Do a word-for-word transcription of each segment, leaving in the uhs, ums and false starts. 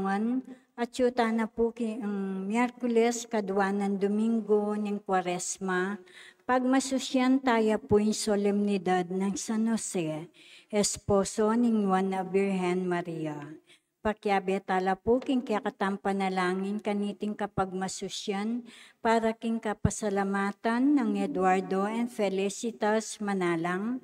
Wan, atyu tana pu king Miyerkules, kadwa nang Domingo ning Kuaresma, pagmasusyan taya pu ing solemnidad nang San Jose, esposo ning Nuan a Birhen Maria. Pakiabe tala pu king kekatang panalangin kaniting kapagmasusyan para king kapasalamatan nang Eduardo and Felicitas Manalang,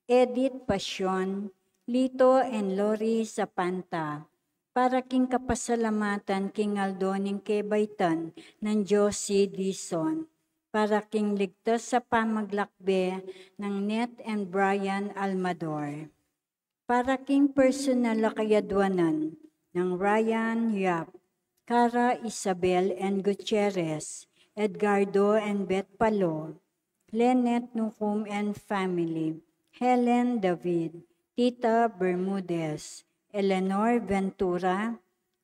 Edith Pasion, Lito and Lori Zapanta, para king kapasalamatan king aldo ning kebaitan nang Josie Dizon, para king ligtas a pamaglakbe nang Net and Brian Almador, para king personal a kayadwanan nang Ryan Yap, Cara Isabel and Gutierrez, Edgardo and Beth Palo, Lynette Nucum and family, Helen David, Tita Bermudez, Eleanor Ventura,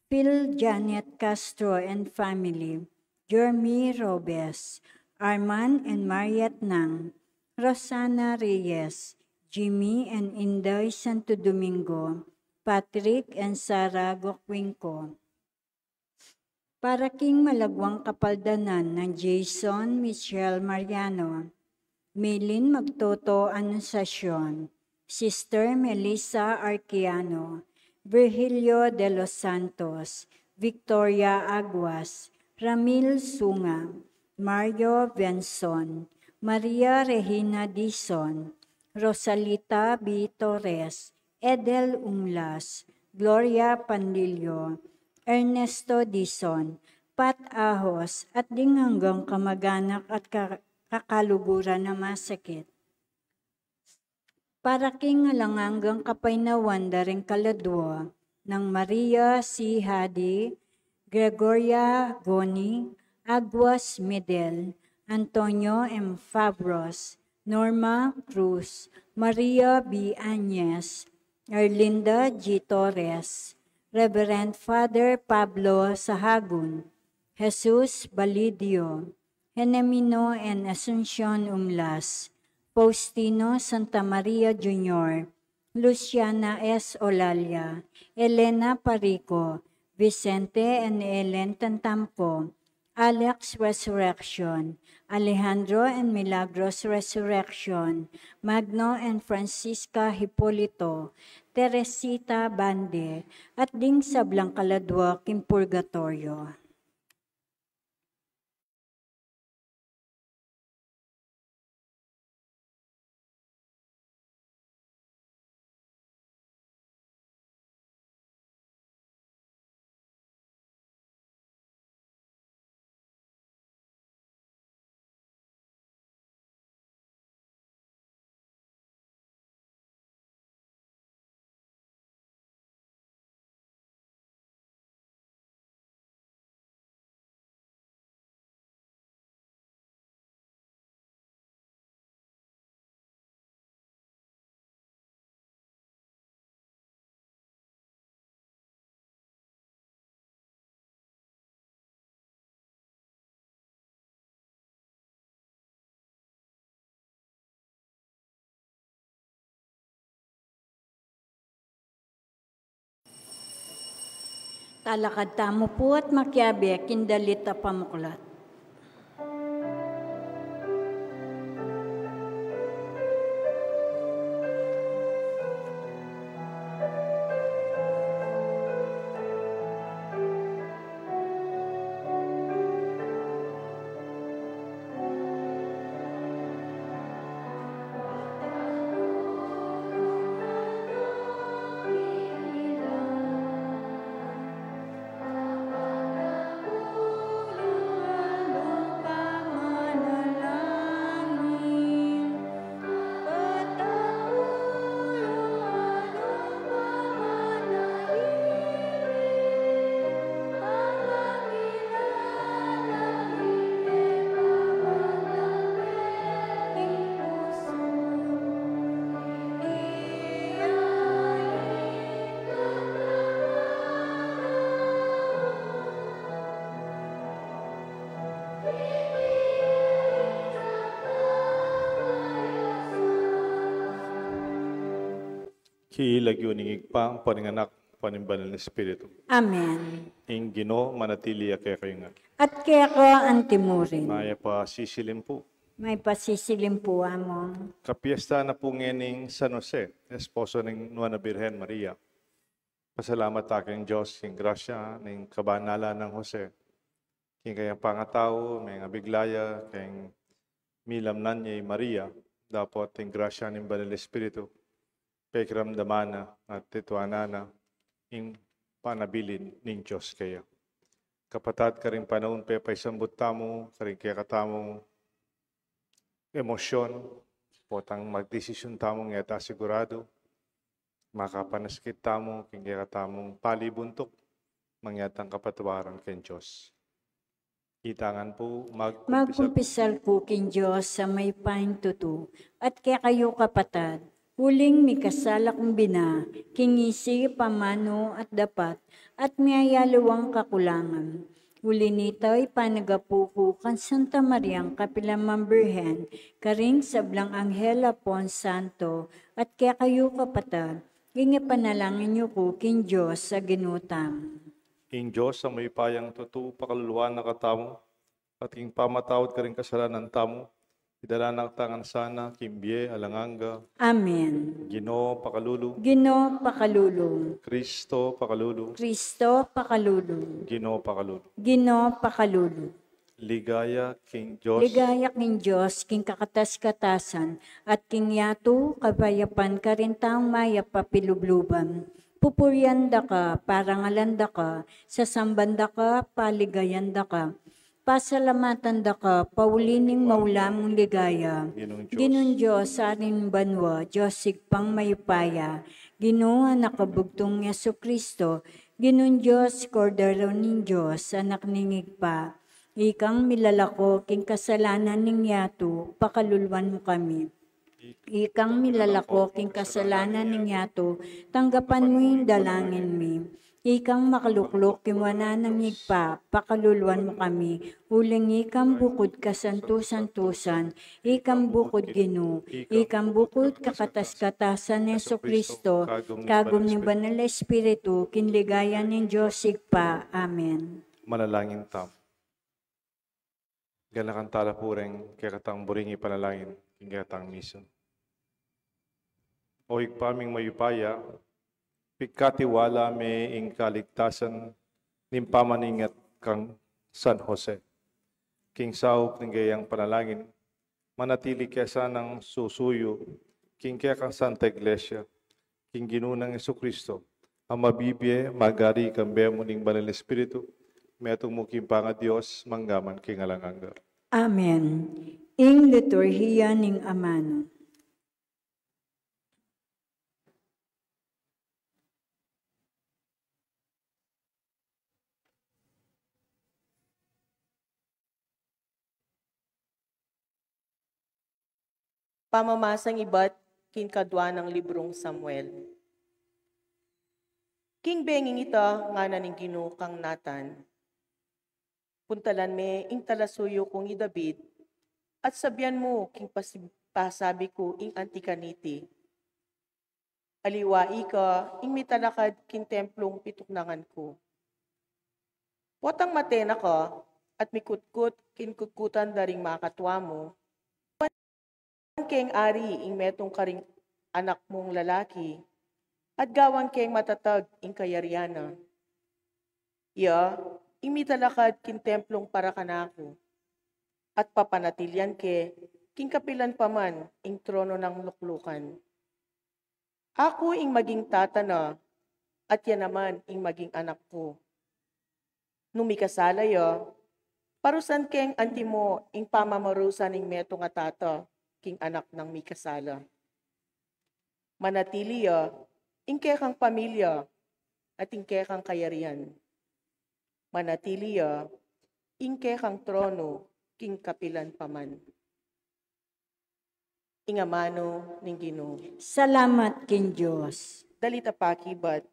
Phil Janet Castro and family, Jeremy Robes, Arman and Mariette Nang, Rosana Reyes, Jimmy and Inday Santo Domingo, Patrick and Sarah Gokwinko. Para king malagwang kapaldanan nang Jason Michel Mariano, Maylin Magtoto Anunciacion, Sister Melissa Arquiano, Virgilio de los Santos, Victoria Aguas, Ramil Sunga, Mario Benson, Maria Regina Dizon, Rosalita B. Torres, Edel Umlas, Gloria Pandillo, Ernesto Dizon, Pat Ahos, at ding anggang kamag-anak at ka-, kakaluguran a masakit. Para king alang anggang kapaynawan da ring kaladwa nang Maria C. Hadi, Gregoria Goni, Aguas Medel, Antonio M. Fabros, Norma Cruz, Maria B. Añez, Erlinda G. Torres, Reverend Father Pablo Sahagun, Jesus Balidio, Henemino and Asuncion Umlas, Faustino Santa Maria Junior, Luciana S. Olalia, Elena Parico, Vicente and Ellen Tantamco, Alex Resurrection, Alejandro and Milagros Resurrection, Magno and Francisca Hipolito, Teresita Bande, at ding sablang kaladwa king purgatorio. Talakad tamu pu at makiabe king dalit a pamuklat. King lagyu ning Ibpa, ning Anak, Anak, ning Banal na Espiritu. Amen. Ing Ginu manatili ya kekayu ngan. At keka antimurin. Mayap a sisilim pu. Mayap a sisilim pu, Among. Kapiesta na pu ngening San Jose, esposo ning Nuan a Birhen Maria. Pasalamat ta king Dios, king grasya ning kabanalan nang Jose, king kayang pangatau, mengabigla ya king milamnan ya i Maria, dapot ing grasya ning Banal Espiritu, pekiramdaman na at tituanan na ing panabilin ning Dios keya. Kapatad, karing panaun pepaisambut tamu karing kekatamung emosyon, potang magdesisyun tamung e ta siguradu, makapanaskit tamu king kekatamung pali buntuk, mangyatang kapatawaran king Dios. Itangan pu, magkumpisal. Magkumpisal ku king Dios a mayupayang tutu, at kekayu kapatad, uling mikasala kung bina, king isip, amanu at dapat, at miyayaliwang kakulangan. Uli nita, ipanagapu ku kang Santa Mariang kapilan man Birhen, karing sablang anghel ampon santo, at kekayu kapatad, ing ipanalangin yu ku king Dios a Ginu tamu. Ing Dios a mayupayang tutu pakalulwan na katamu, at king pamatawad karing kasalanan tamu, idala na katamu ngan sana king bie alang angga. Amen. Ginu, pakalulu. Ginu, pakalulu. Kristo, pakalulu. Kristo, pakalulu. Ginu, pakalulu. Ginu, pakalulu. Ligaya king Dios. Ligaya king Dios, king kakatas-katasan, at king yatu, kapayapan karing taung mayap a pilubluban. Pupurian da ka, parangalan da ka, sasamban da ka, paligayan da ka. Pasalamatan da ka, pauli ning maula mung ligaya. Ginung Dios. Ginung Dios, Ari ning banua, Dios Ibpang mayupaya. Ginu, Anak a bugtung, Jesucristo. Ginung Dios, Kordero ning Dios, Anak ning Ibpa. Ikang milalako king kasalanan ning yatu, pakaluluan mu kami. Ikang milalako king kasalanan ning yatu, tanggapan mu ing dalangin mi. Ikang makalukluk king wanan ning Ibpa, pakaluluan mu kami. Uling ikang bukud kasantu-santusan, ikang bukud Ginu, ikang bukud kakatas-katasan Jesucristo, kagum ning Banal a Espiritu, king ligaya ning Dios Ibpa. Amen. Manalangin tamu. Ganakan tala pu reng kekatang buring ipanalangin king kekatang misa. O Ibpa ming mayupaya, pigkatiwala me ing kaligtasan ning pamaningat kang San Jose. King saup ning kayang panalangin, manatili ke sanang susuyu king kekang Santa Iglesia, king Ginu nang Jesucristo, a mabibie, magari, kambe mu ning Banal Espiritu, metung mu king pangaDios, mangga man king alang angga. Amen. Ing liturhiya ning amanu. Pamamasang ibat king kadua nang librung Samuel. King benging ita, ngana ning Ginu kang Natan, puntalan me ing talasuyu kung i David, at sabian mu king pasi-, pasabi ku ing anti kaniti. Aliwa ika ing mitalakad king templung pituknangan ku. Potang mate na ka at mikutkut king kutkutan da ring makatua mu, gawan keng ari ing metung karing anak mung lalaki, at gawan keng matatag ing kayarian na. Iya ing mitalakad king templung para kanaku, at papanatilian ke king kapilan pa man ing trono nang luklukan. Aku ing maging tata na, at iya naman ing maging anak ku. Nung mikasala ya, parusan keng antimo ing pamamarusan ning metung a tata king anak nang mikasala. Manatili ya ing kekang pamilya at ing kekang kayarian. Manatili ya ing kekang trono king kapilan pa man. Ing amanu ning Ginu. Salamat king Dios. Dalit a pakibat.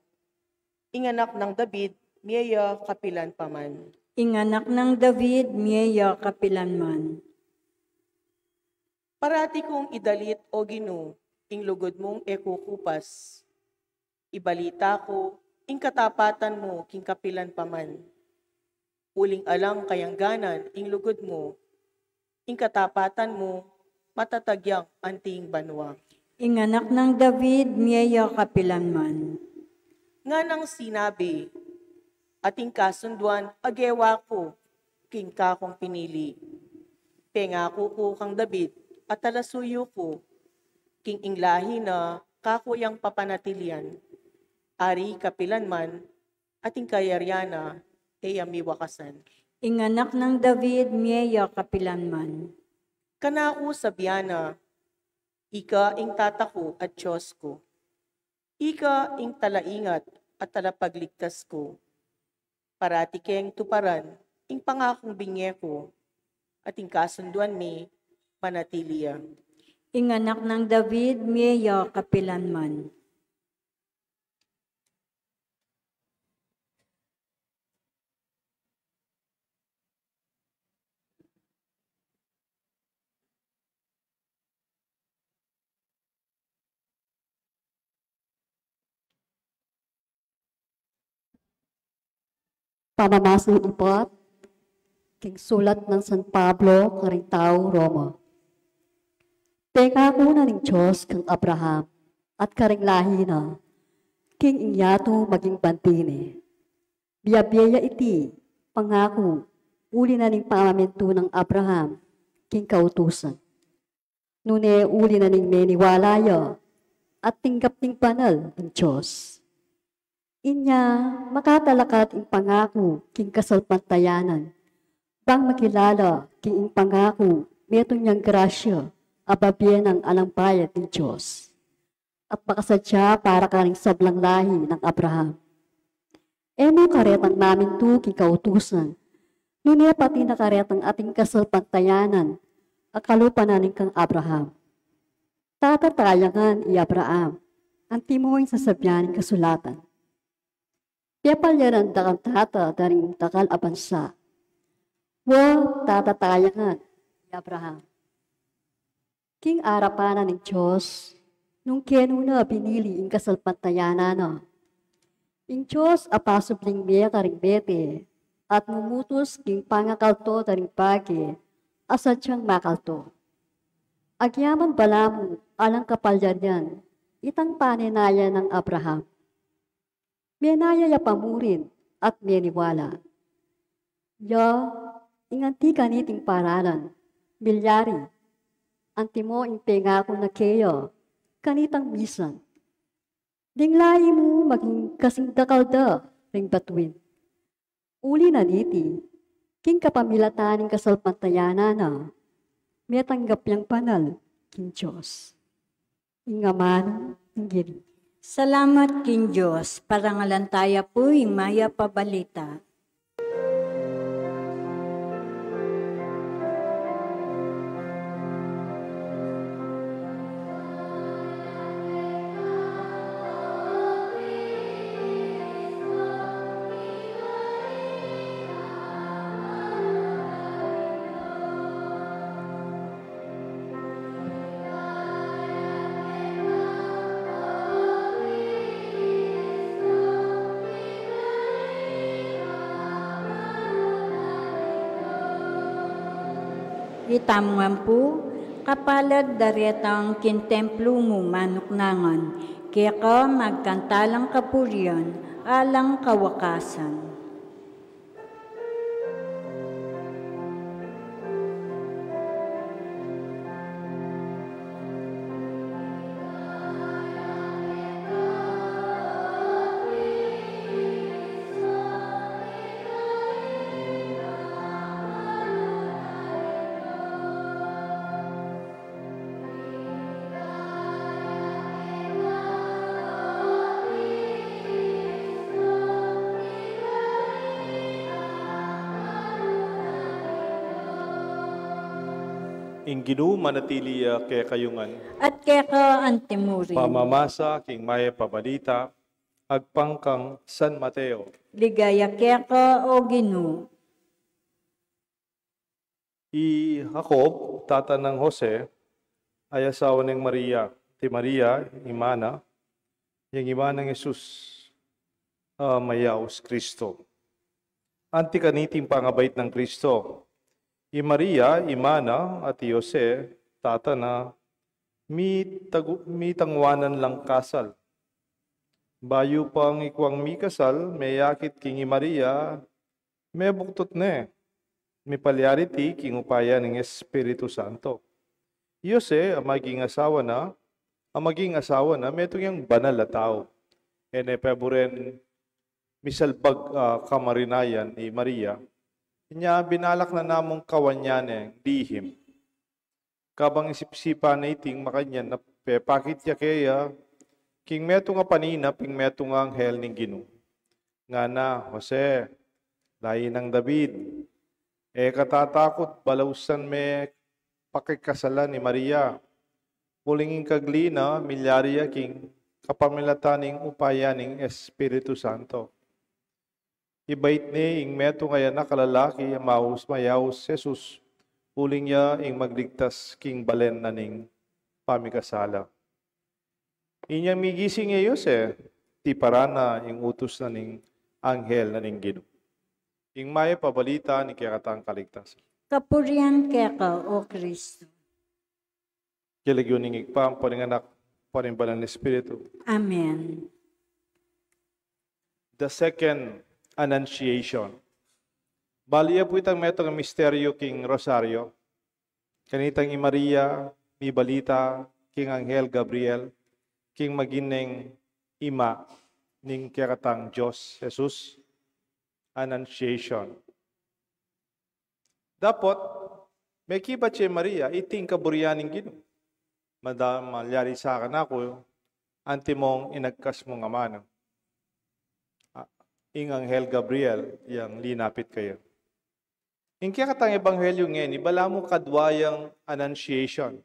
Ing anak nang David, mie ya kapilan pa man. Ing anak nang David, mie ya kapilan man. Parati kung idalit, O Ginu, ing lugud mung e kukupas. Ibalita ku ing katapatan mu king kapilan pa man. Uling alang kayangganan ing lugud mu, ing katapatan mu, matatag yang anting banua. Ing anak nang David, mie ya kapilan man. Nganang sinabi, ating kasunduan a gewa ku, king kakung pinili. Pengaku ku kang David, a talasuyu ku, king ing lahi na kaku yang papanatilian. Ari kapilan man, ating kayarian na, e ya miwakasan. Ing anak nang David, mie ya kapilan man. Kanaku sabian na, ika ing Tata ku at Dios ku. Ika ing talaingat at talapagligtas ku. Parati keng tuparan ing pangakung binye ku, at ing kasunduan mi manatili ya. Ing anak nang David, mie ya kapilan man. Pamamasu ipat king sulat nang San Pablo karing tau Roma. Pengaku na ning Dios kang Abraham at karing lahi na, king ing yatu maging bantine. Bie-bie ya iti pangaku, uli na ning pamamintu nang Abraham king kautusan. Nune uli na ning meniwala ya at tinggap ning banal ning Dios. Inya, makatalakat ing pangaku king kasalpantayanan, bang makilala king ing pangaku metung yang grasya a babie nang alang bayad ning Dios, at makasadya para karing sablang lahi nang Abraham. E mu karetang mamintu king kautusan, nune pati na karetang ating kasalpantayanan a kalupa na ning kang Abraham. Tatatayangan i Abraham, antimo ing sasabian ning kasulatan. Pepalyanan da kang tata da ring dakal a bansa. Wa, tatatayangan i Abraham. King arapan na ning Dios, nung kenu na binili ing kasalpantayanan na. Ing Dios a pasubling mie karing mete, at mumutus king pangakalto da ring bage a sadyang makalto. Agyaman balamu alang kapalyarian itang panenaya nang Abraham. Menaya ya pa mu rin at meniwala. Ya, ing anti kaniting paralan, milyari, antimo ing pengaku na keya kanitang misan. Ding lahi mu maging kasing dakal da ring batuin. Uli na niti, king kapamilatan ning kasalpantayanan na, metanggap yang banal king Dios. Ing amanu ning Ginu. Salamat king Dios, parangalan taya pu ing mayap a balita. Itamu ngan pu, kapalad da retang king templu mu manuknangan, keka magkantalang kapurian alang kawakasan. Ing Ginu manatili ya kekayu ngan. At keka antimurin. Pamamasa king mayap a balita agpang kang San Mateo. Ligaya keka, o Ginu. I Jacob, tata nang Jose, a asawa neng Maria. Ti Maria, ima na, yang ima nang Jesus. a mayaus Kristo. Anti kaniting pangabait nang Kristo, i Maria, ima na, at i Jose, tata na, mitagu-, mitangwanan lang kasal. Bayu pang ikwang mikasal, meyakit king i Maria, mebuktot ne, mipalyari ti king upaya ning Espiritu Santo. I Jose, a maging asawa na, a maging asawa na, metung yang banal a tau. E ne peburen misalbag a kamarinayan i Maria. Inya binalak na namung kawan ya neng lihim. Kabang isip-isipan na iting makanyan na pepakit ya keya king metung a panina ing metung a anghel ning Ginu. Ngana, Jose, lahi nang David, e ka tatakut balausan me pakikasalan i Maria. Uling ing kagli na milyari ya king kapamilatan ning upaya ning Espiritu Santo. Ibait ne ing metung a anak a lalaki a mayaus, mayaus Jesus, uling ya ing magligtas king balen na ning pamikasala. Inyang migising ya i Jose, tiparan na ing utus na ning anghel na ning Ginu. Ing mayap a balita ning kekatang kaligtasan. Kapurian keka, O Kristo. King lagyu ning Ibpa, ampo ning Anak, ampo ning Banal a Espiritu. Amen. The second Annunciation. Bali ya pu itang metung a misteryu king Rosario. Kanitang i Maria mibalita king anghel Gabriel king maging neng ima ning kekatang Dios, Jesus. Annunciation. Dapot, mekibat ya i Maria, iti ing kaburian ning Ginu. Mada-, malyari sa kanaku, antimong inagkas mung amanu. Ah, ing anghel Gabriel, yang linapit kaya. Ing kekatang ebanghelyu ngeni, balamu kadwa yang annunciation.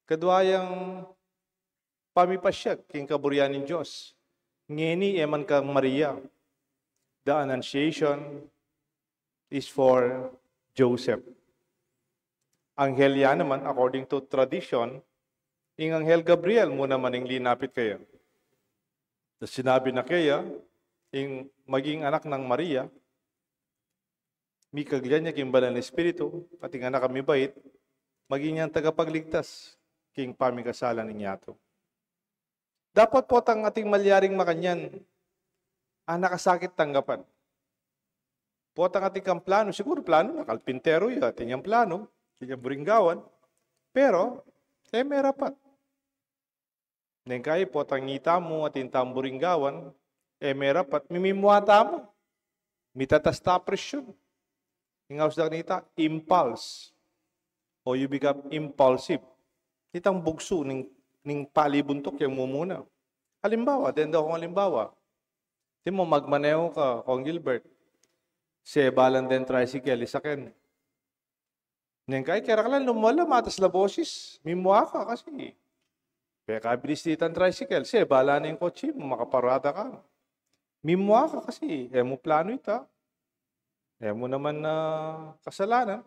Kadwa yang pamipasyag king kaburian ning Dios. Ngeni e man kang Maria. The annunciation is for Joseph. Anghel ya naman, according to tradition, ing anghel Gabriel mu naman ing linapit kaya. Tas sinabi na kaya, ing maging anak nang Maria, mikaglian ya king Banal a Espiritu, at ing anak a mibait, maging yang tagapagligtas king pamikasalan ning yatu. Dapat potang ating malyaring makanyan, a nakasakit tanggapan. Potang ating kang planu, siguru planu na, kalpinteru ya, atin yang planu, atin yang buring gawan. Pero, e me rapat. Neng kai potang ita mu atin tang buring gawan, e me rapat, mimimua tamu. Mitatas ta presyun. Ing aus da kanita, impulse. O you become impulsive. Itang bugsu ning, ning pali buntuk yang mumuna. Alimbawa, denda kong alimbawa. Ti mo magmaneho ka, Kong Gilbert. Sebalan deng tricycle, isaken. Neng kai, kera ka lang lumala, matas la bosis. Mimua ka kasi pekabilis ditang tricycle. Sebalan ing kotse mu, makaparada ka. Mimua ka kasi e mu planu ita. E mu naman na kasalanan.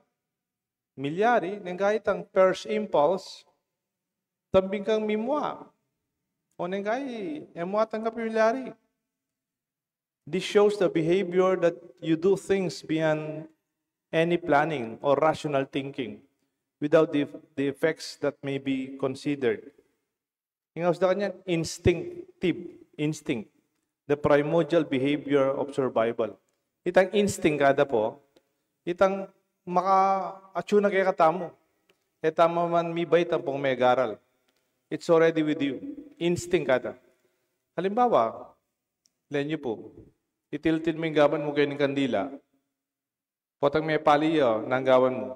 Milyari, neng kai itang first impulse, tambing kang mimua. O neng kai, e mu atanggap ing milyari. This shows the behavior that you do things beyond any planning or rational thinking, without the, the effects that may be considered. Ing aus da kanyan, instinctive, instinct, the primordial behavior of survival. Itang instinct kada po, itang maka-, atsu na kekatamu. E tamu man mibait ampong megaral. It's already with you. Instinct kada. Halimbawa, len yu pu, itiltil mu ing gawan mu keni king kandila. Potang mepali ya, nanu ing gawan mu?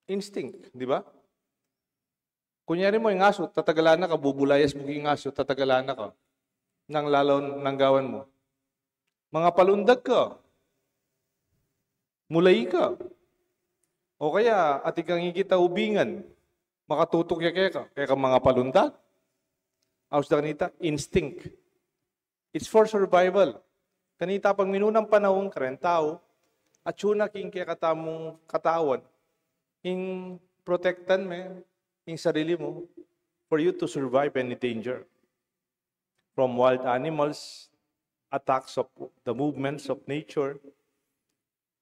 Instinct, di ba? Kunyari mo ing asu, tatagalan na ka, bubulayas mu king asu, tatagalan na ka. Nanu lalun ing gawan mu? Mangapalundag ka. Mulay ka. O kaya, atin kang ikit a ubingan, makatutuk ya keka, keka mangapalundag. Aus da kanita, instinct. It's for survival. Kanita pang minunang panaun, kareng tau, atsu na king kekatamung katawan, ing protektan me ing sarili mu, for you to survive any danger. From wild animals, attacks of the movements of nature.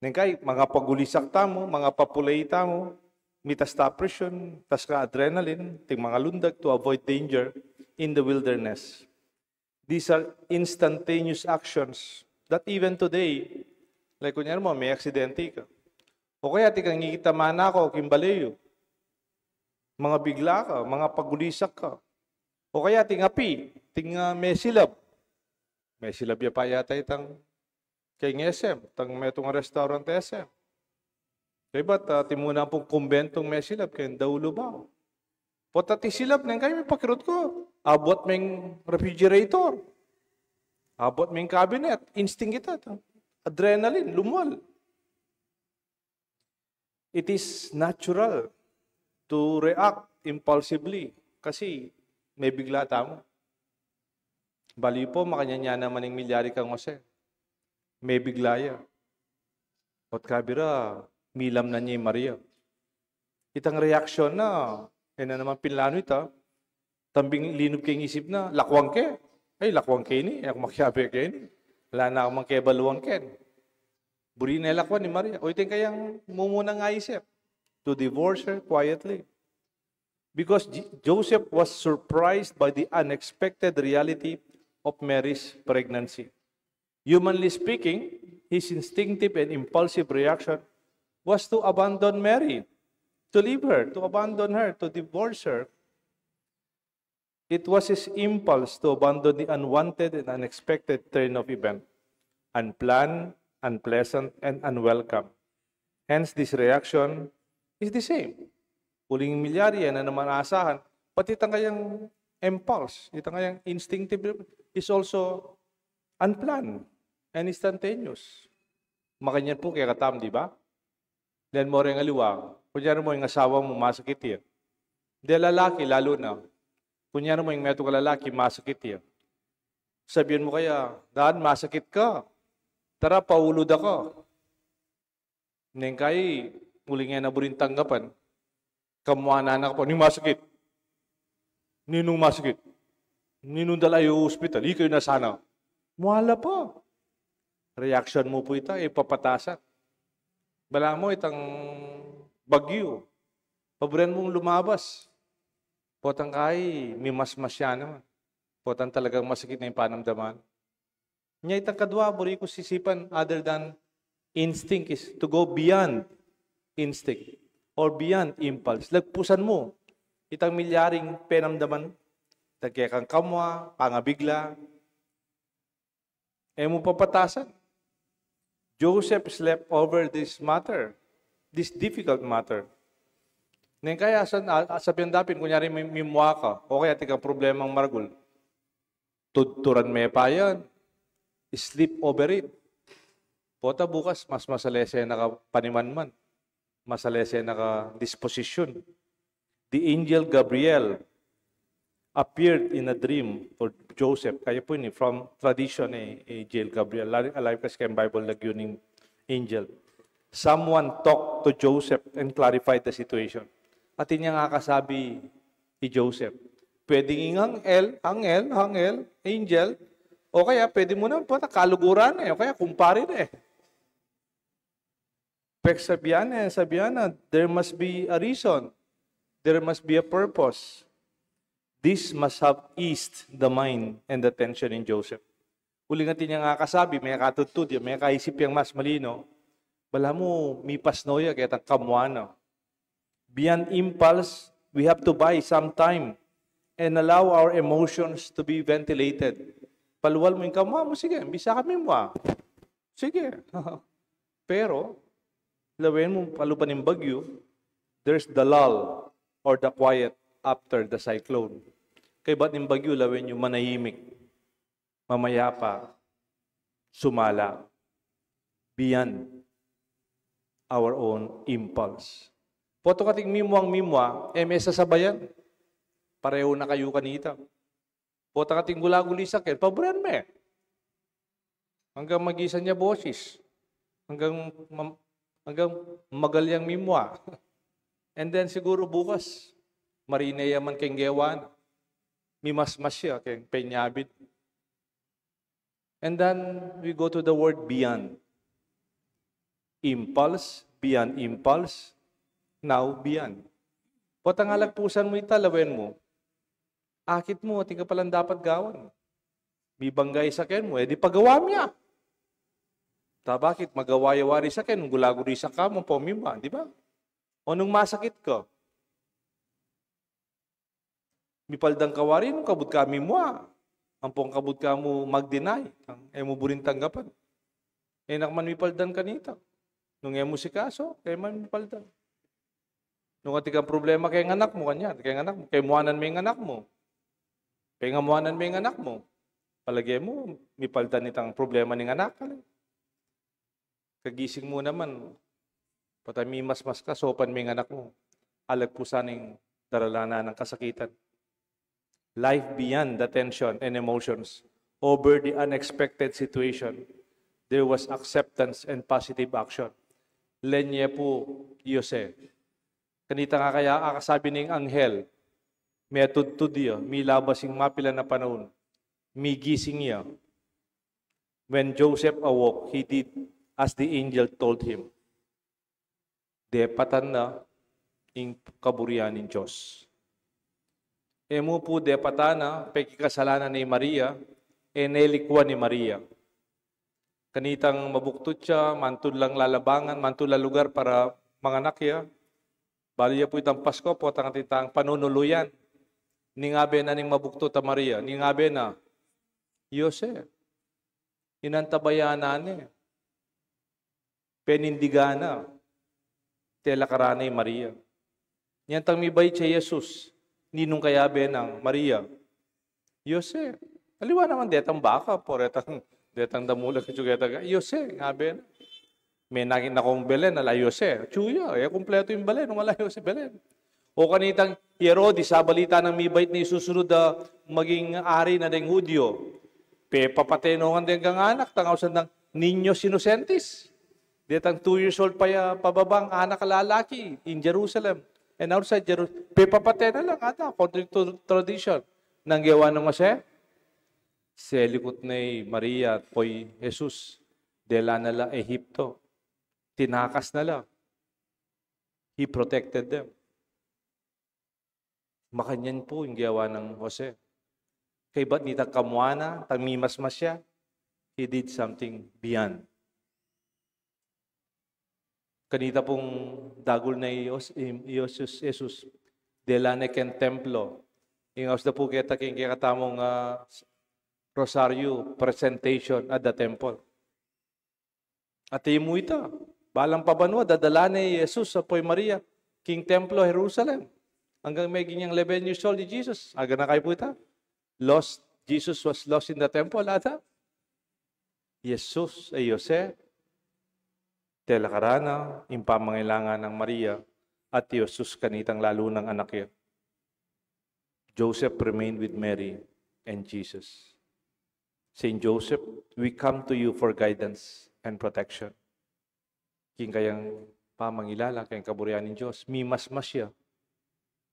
Neng kai, mangapagulisak tamu, mangapapulay tamu, mitas ta presyon, tas ka adrenaline, ting mangalundag to avoid danger in the wilderness. These are instantaneous actions that even today, like kunyari mo, may aksidente ka. O kaya tika ngikita manako, kimbaleyu. Mangabigla ka, mangapagulisak ka. O kaya ting api, ting ah, mesilab. Mesilab ya pa yata itang keng S M, tang metung a restaurant S M. Kaybat, ah, timuna pung kumbentung mesilab keng Daulu ba. Pota ti silab neng kai mipakirut ku. Abuat meng refrigerator. Abuat meng cabinet. Instinct ita, ta. Adrenaline, lumwal. It is natural to react impulsively kasi mebigla tamu. Bali pu, makanyan ya naman ing milyari kang Jose. Mebigla ya. Ot kabira, milamnan ya i Maria. Itang reaksyon na, e na naman pinlanu ita, tambing linub keng isip na, lakuan ke. Ay, lakuan ke ini, e ku makiabe keni. Ala na mang kebaluan ken. Buri ne lakuan i Maria. O, ita ing kayang mumunang aisip. To divorce her quietly. Because J- Joseph was surprised by the unexpected reality of Mary's pregnancy. Humanly speaking, his instinctive and impulsive reaction was to abandon Mary, to leave her, to abandon her, to divorce her. It was his impulse to abandon the unwanted and unexpected turn of event, unplanned, unpleasant, and unwelcome. Hence, this reaction is the same. Uling milyari, e na naman asahan, pati itang kayang impulse, itang kayang instinctive is also unplanned and instantaneous. Makanyan pu kekatam, di ba? Deng mo reng aliwa, kunyari mo ing asawa mu masakit ya. Deng lalaki, lalu na. Kunyari mo ing metung a lalaki masakit ya. Sabian mu kaya, "Dan, masakit ka. Tara, paulu da ka." Neng kai, uling e na buring tanggapan. Kamuanan na ka pa, "Ninung masakit? Ninung masakit? Ninung dala yu hospital? Ikayu na sana." Muala pa. Reaction mu pu ita, e papatasan. Balamu itang bagyu. Paburen mung lumabas. Potang kai, mimasmas ya naman. Potang talagang masakit na ing panamdaman. Nya itang kadwa, buri ku sisipan, other than instinct, is to go beyond instinct or beyond impulse. Lagpusan mu itang milyaring penamdaman, itang kekang kamwa, pangabigla. E mu papatasan. Joseph slept over this matter, this difficult matter. Neng kaya asan, a-, sabian dapin, kunyari mi-, mimua ka, o kaya atin kang problemang maragul. Tudturan me pa yan. Sleep over it. Pota bukas, mas masalese na ka panimanman. Masalese na ka disposisyun. The angel Gabriel appeared in a dream for Joseph. Kaya pu ini, from tradition e, angel Gabriel. Lagi, alive kasi keng Bible lagyu ning angel. Someone talked to Joseph and clarified the situation. Atin yang akasabi i Joseph. Pwedeng ing anghel, anghel, anghel, angel, o kaya pwede mu naman pota kaluguran e, o kaya kumpare ne. Peksabian ne, sabian na, there must be a reason. There must be a purpose. This must have eased the mind and the tension in Joseph. Uling atin yang akasabi, mekatudtud ya, mekaisip yang mas malino. Balamu, mipasno ya ketang kamwa na. Beyond impulse, we have to buy some time and allow our emotions to be ventilated. Palual mu ing kamwa mu, sige, bisa ka mimua. Sige. Pero, lawen mu, palupan ning bagyu, there's the lull or the quiet after the cyclone. Kaybat ning bagyu, lawen yu manahimik, mamayapa, sumala, beyond our own impulse. Potang ating mimuang mimua, e me sasabayan. Pareho na kayu kanita. Potang ating gulagulisak e, paburen me. Anggang magisan ya bosis. Anggang mam-, anggang magal yang mimua. And then siguru bukas, marine ya man keng gewa na. Mimasmas ya keng penyabit. And then we go to the word beyond. Impulse, beyond impulse, now beyond. Potang alagpusan mu ita, lawen mu. Akit mu, atin ka palang dapat gawan. Mibangga i saken mu, e di pagawa mu ya. Ta bakit? Magawa ya wari saken, gulagu di sa kamu, pamimba, di ba? O nung masakit ka, mipaldan ka wari nung kabud ka mimua, ampong kabud ka mu mag-deny, ang e mu buring tanggapan. E na ka man mipaldan kanita. Nung e mu sikaso, e man mipaldan. Nung atin kang problema keng anak mu, kanyan, keng anak mu, keng muanan me ing anak mu. Keng muanan me ing anak mu. Palage mu, mipaldan itang problema ning anak, kali. Kagising mu naman, potang mimasmas ka, saupan me ing anak mu. Alagpusan ing daralanan nang kasakitan. Life beyond the tension and emotions. Over the unexpected situation, there was acceptance and positive action. Lenye pu i Jose. Kanita nga kaya, akasabi ning anghel, metudtud ya, milabas ing mapilan a panaun, migising ya. When Joseph awoke, he did as the angel told him. Depatan na ing kaburian ning Dios. E mu pu depatan na, pekikasalanan ne i Maria, e ne likuan i Maria. Kanitang mabuktut ya, mantul lang lalabangan, mantul lang lugar para manganak ya. Balu ya pu itang Pasko, potang atin tang panunuluyan. Ningabe na ning mabuktut a Maria, ningabe na, i Jose, inantabayanan ne, penindigan na, telakaran ne i Maria. Nyantang mibait ya i Jesus, ninung kayabe nang Maria? I Jose, aliwa naman detang baka, pu retang, detang damulag, atsu keta, i Jose, ngabe na. Me nangin na kung Belen, ala i Jose. Atsu ya, e kumpletu ing Belen nung ala i Jose Belen. O kanitang i Herodes, abalita nang mibait ne ing susunud a maging ari na deng Judio. Pepapate no ngan deng anak, tang ausan dang niños inocentes. Detang two years old pa ya, pababang anak a lalaki, in Jerusalem. And outside Jerusalem, pepapate na lang ata, contrary to tradition. Nung gewa nang Jose, selikut ne i Maria at i Jesus, dela na la Ehipto. Tinakas na la. He protected them. Makanyan pu ing gewa nang Jose. Kaybat nitang kamua na, tang mimasmas ya, he did something beyond. Kanita pung dagul na i Jos-, i, i Jesus, Jesus, dela ne keng templo. Ing aus da pu keta king kekatamung, ah, Rosario presentation at the temple. Ati mu ita, balang pabanua, dadala ne i Jesus ampong i Maria king templo Jerusalem. Anggang meging yang eleven years old i Jesus. Aga na kayu pu ita. Lost, Jesus was lost in the temple, ata? Jesus, e, Jose, telakaran na ing pamangailangan nang Maria at i Jesus kanitang lalu nang anak ya. Joseph remained with Mary and Jesus. Saint Joseph, we come to you for guidance and protection. King kayang pamangilala keng kaburian ning Dios, mimasmas ya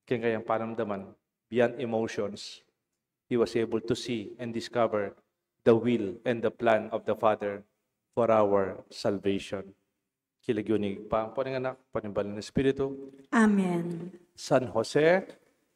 keng kayang panamdaman, beyond emotions, he was able to see and discover the will and the plan of the Father for our salvation. King lagyu ning Ibpa, ampon ning Anak, ampon ning Banal a Espiritu. Amen. San Jose,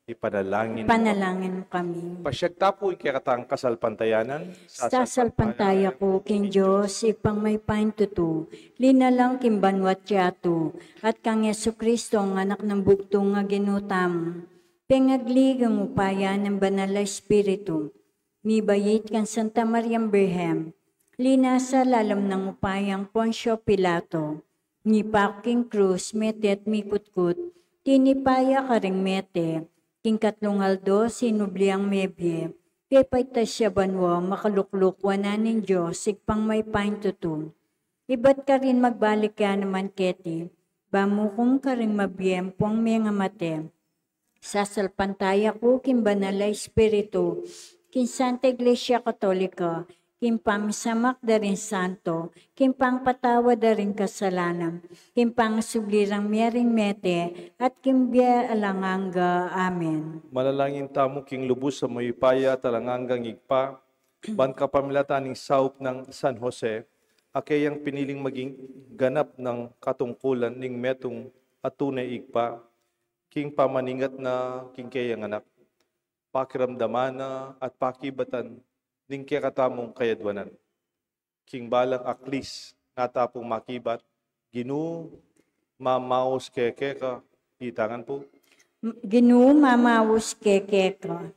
ipanalangin mu. Ipanalangin mu kami. Pasiag ta pu ing kekatang kasalpantayanan. Sasalpantaya ku king Dios, Ibpang mayupayang tutu, linalang king banua't yatu, at kang Jesucristo, ing Anak nang bugtung a Ginu tamu, pengagli king upaya nang Banal a Espiritu, mibait kang Santa Mariang Birhen, linasa lalam ning upaya nang Poncio Pilato, mipaku king krus, mete at mikutkut, tinipa ya karing mete, king katlung aldo sinubli yang mebie, pepaitas ya banua, makalukluk wanan ning Dios, Ibpang mayupayang tutu. Ibat karin magbalik ya naman keti, ba mu kung karing mabie ampong mengamate. Sasalpantaya ku king Banal a Espiritu, king Santa Iglesia Katolika, king pamisamak da ring santo, king pangpatawad da ring kasalanan, king pangasubli rang mie ring mete, at king bie alang angga. Amen. Manalangin tamu king lubus a mayupaya at alang anggang Ibpa, Ban kapamilatan ning saup nang San Jose, a keyang piniling maging ganap nang katungkulan ning metung a tune Ibpa, king pamaningat na king keyang anak, pakiramdaman na at pakibatan ning kekatamung kayadwanan. King balang aklis, nata pung makibat, Ginu, mamaus ke keka, itangan pu. Ginu, mamaus ke keka.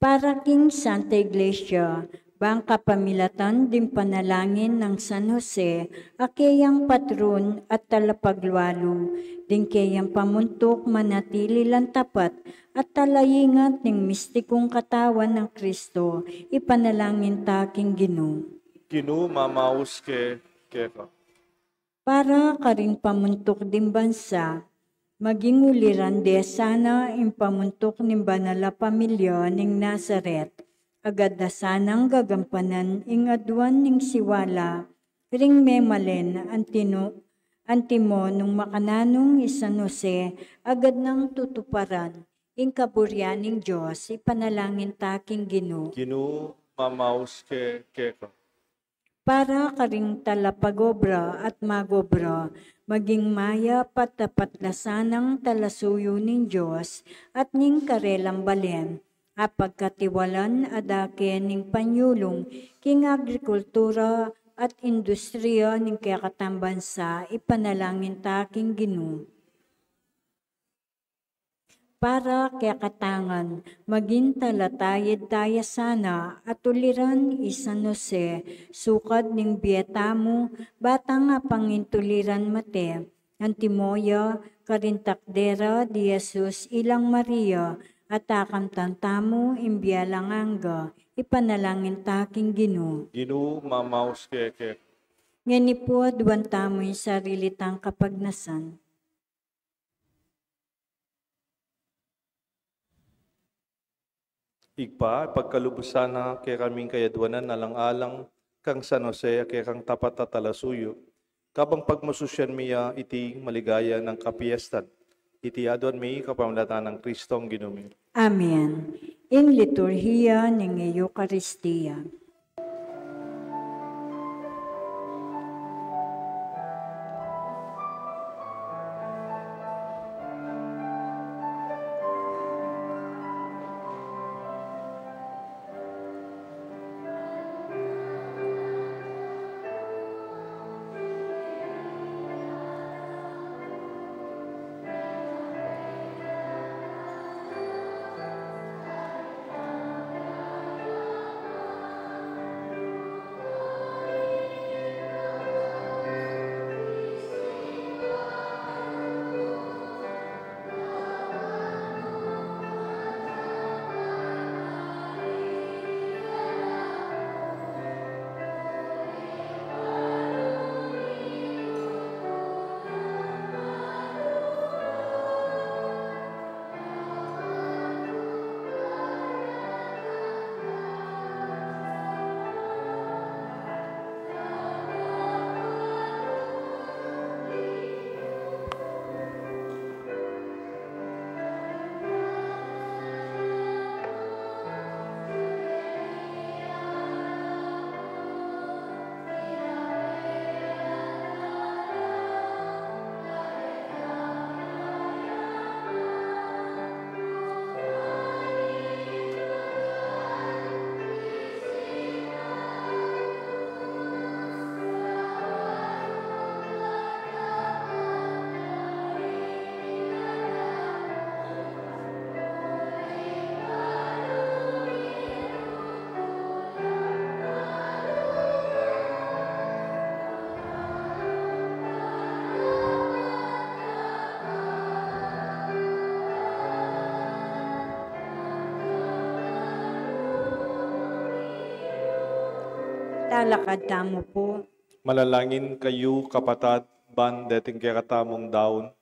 Para king Santa Iglesia, bang kapamilatan ding panalangin nang San Jose, a keyang patrun at talapaglualu, ding keyang pamuntuk manatili lang tapat, at talaingat ning mistikung katawan nang Kristo, ipanalangin ta king Ginu. Ginu, mamaus ke keka. Para karing pamuntuk ding bansa, maging uliran de sana ing pamuntuk ning banal a pamilya ning Nazaret. Agad da sanang gagampanan ing aduan ning siwala ring memalen, antinu-, antimo nung makananung i San Jose, agad nang tutuparan ing kaburian ning Dios, ipanalangin ta king Ginu. Ginu, mamaus ke keka. Para karing talapagobra at magobra, maging mayap at tapat la sanang talasuyu ning Dios at ning karelang balen, apagkatiwalan a dake ning panyulung king agrikultura at industriya ning kekatang bansa, ipanalangin ta king Ginu. Para kekatangan, maging talatayid taya sana at uliran i San Jose, sukad ning bie tamu, batang apangintuliran mate, antimo ya karing takdera di Jesus ilang Maria, at akamtan tamu ing bie alang angga, ipanalangin ta king Ginu. Ginu, mamaus ke keka. Ngeni pu aduan tamu ing sarili tang kapagnasan. Ibpa, pagkalubusan na kekaming kayadwanan alang-alang kang San Jose a kekang tapat a talasuyu, kabang pagmasusyan mi ya iti maligaya nang kapiestan. Iti aduan mi kapamilatan nang Kristong Ginu mi. Amen. Ing liturhiya ning Eukaristiya. Talakad tamu pu. Manalangin kayu, kapatad, ban deting kekatamung daun,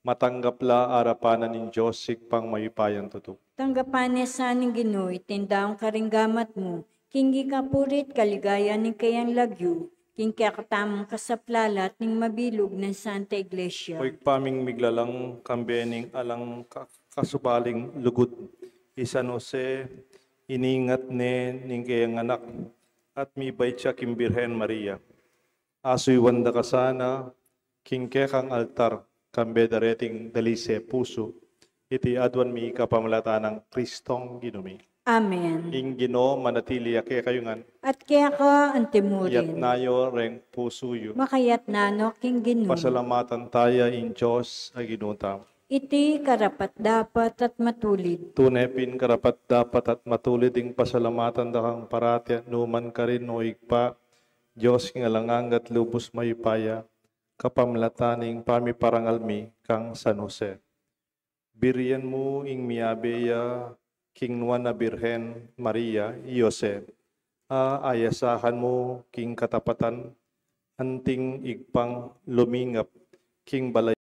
matanggap la arapan na ning Dios Ibpang mayupayang tutu. Tanggapan na sa ning Ginu iting daun karing gamat mu, king ikapuri't kaligayan ning keyang lagyu, king kekatamung kasaplalan at ning mabilug nang Santa Iglesia. O Ibpa ming miglalang, kambe ning alang ka-, kasubaling lugud, i San Jose, iningat ne ning keyang anak, at mibait ya king Birhen Maria. Asuyuan da ka sana king kekang altar, kambe da reting dalise pusu. Iti aduan mi kapamilatan nang Kristong Ginu mi. Amen. Ing Ginu manatili ya kekayu ngan. At keka antimurin. Iyatas yu reng pusu yu. Makayatas no king Ginu. Pasalamatan taya ing Dios a Ginu tamu. Iti karapat-dapat at matulid. Tune pin karapat-dapat at matulid ing pasalamatan da kang parati at nukarin man, O Ibpa, Dios king alang angga at lubus mayupaya, kapamilatan ning pamiparangal mi kang San Jose. Birian mu ing miyabe ya king Nuan a Birhen Maria, i Jose, a ayasahan mu king katapatan, anting ibpang lumingap king balay